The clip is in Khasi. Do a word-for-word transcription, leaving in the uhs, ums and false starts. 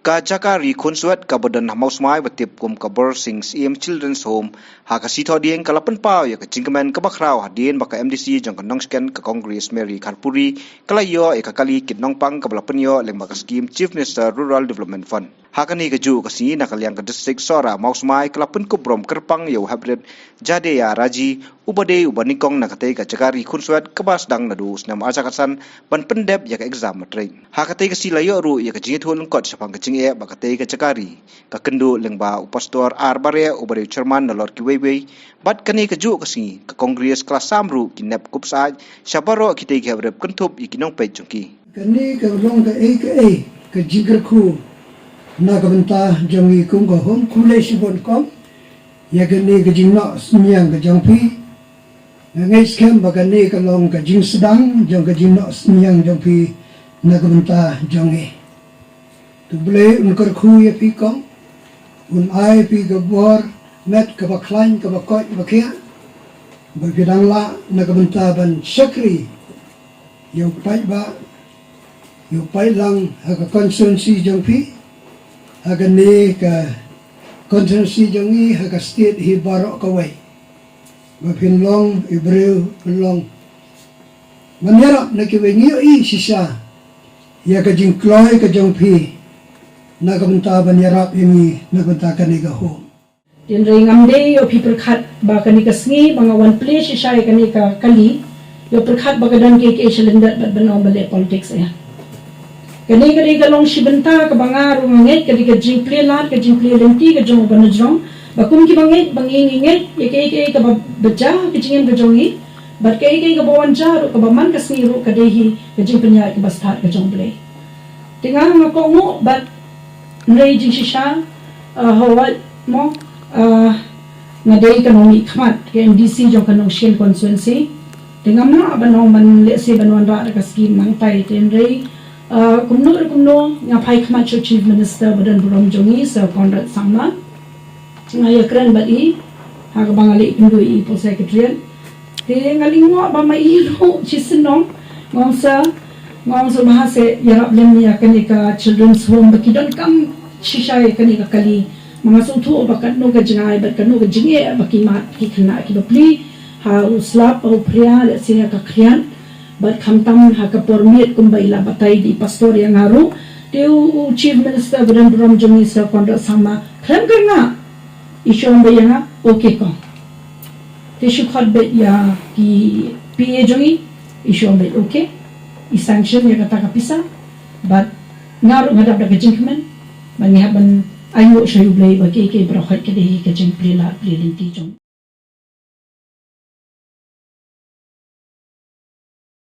Ka jaka ri khunswet kaba don ha Mawsmai ba tip kum ka Borsing Syiem Children's Home ha ka sngi Thohdieng ka la pynpaw ïa ka jingkmen kaba khraw hadien ba ka M D C jong ka Nongshken ka Congress Mary Kharpuri ka la ïoh ïa ka kali kit nongpang kaba la pynïoh lyngba ka skhim Chief Minister Rural Development Fund. Ha kane kajuh ka sngi na ka liang ka District Sohra Mawsmai ka la pynkup burom kyrpang ïa u Heprit Jahdeja Raji uba dei uba nyngkong na katei ka jaka ri khunswet kaba sdang naduh u snem ar hajar khatsan ban pyndep ïa ka exam matric. Ha katei ka sngi la ïoh ruh ïa ka jingïathuh lyngkot shaphang ka jingeh ba katei ka jaka ri ka kynduh lyngba u Pastor R Bareh uba dei u Chairman nalor kiwei wei. Bad kane kajuh ka sngi ka Congress ka la sam ruh ki nep kup syaid sha baroh kitei ki hep rep kynthup ïa ki nongpeit jong ki. Kane ka long kaei kaei ka jingkyrkhu na ka bynta jong ngi kum ka home, khublei shibun kong ïa kane ka jingnoh synñiang ka jong phi. Nga ngeit skhem ba kane ka long ka jingsdang jong ka jingnoh synñiang jong phi na ka bynta jong ngi. To U Blei un kyrkhu ïa phi kong, un ai phi ka bor met kaba khlaiñ kaba koit ba khiah, ba phi dang lah na ka bynta ban shakri ïa u paidbah, ïa u paidlang ha ka constituency jong phi, ha kane ka constituency jong ngi, ha ka state hi baroh kawei. Ba phin long i briew pynlong ban ïarap na kiwei, ngi ïohi shisha ïa ka jingkloi ka jong phi na ka bynta ban ïarap ïa ngi na ka bynta kane ka home. Hynrei ngam dei ïoh phi pyrkhat ba kane ka sngi ba nga wan plie shisha ïa kane ka kali, ïoh pyrkhat ba ka don kiei kiei shalyndet bad ban ong ba leh politics ïa. Kane ka dei ka long shi bynta kaba nga ruh nga ngeit, ka dei ka jingplie lad, ka jingplie lynti ka jong u ba na jrong. Ba kum kiba ngeit ba ngi ngi ngeit ïa kaei kaei kaba ba jia ka jingim ka jong ngi, bad kaei kaei kaba wan jia ruh kaba man ka sngi ruh ka dei hi ka jingpynïaid kaba stad ka jong U Blei. Te nga nga kohnguh bad hynrei jingshisha, ah, hawai mo, ah, nga dei ka nongmihkhmat ka M D C jong ka Nongshken constituency. Te ngam lah ban ong ban lehse ban wanrah da ka skhim nangtai, te hynrei, ah, kumno re kumno nga phai khmat sha u Chief Minister ba don burom jong ngi Sir Conrad Sangma. Nga ïakren bad i ha kaba nga leit kynduh ïa i poi Secretariat. Te nga lyngngoh ba ma i ruh shisien nong, nga ong Sir, nga ong Sir, ba ha seh ïarap lem ïa kane ka children's home ba ki donkam shisha ïa kane ka kali. Ma nga sngewthuh ba katno ka jngai bad katno ka jingeh ba ki mat ki khynnah kiba plie ha u slap, ha u phria, lehse ha ka khriat. Bad khamtam ha ka por miet kumba i la batai da i pastor ïa nga ruh. Te u, u Chief Minister ba don burom jong ngi Sir Conrad Sangma khlem kyrngah i shu ong beit ïa nga, okay kong. Te shu khot beit ïa ki P A jong i, i shu ong beit okay. I sanction ïa kata ka pisa. Bad nga ruh nga dap da ka jingkmen ba ngi hap ban ainguh sha U Blei ba kiei kiei baroh ka dei ka jingplie lad plie lynti jong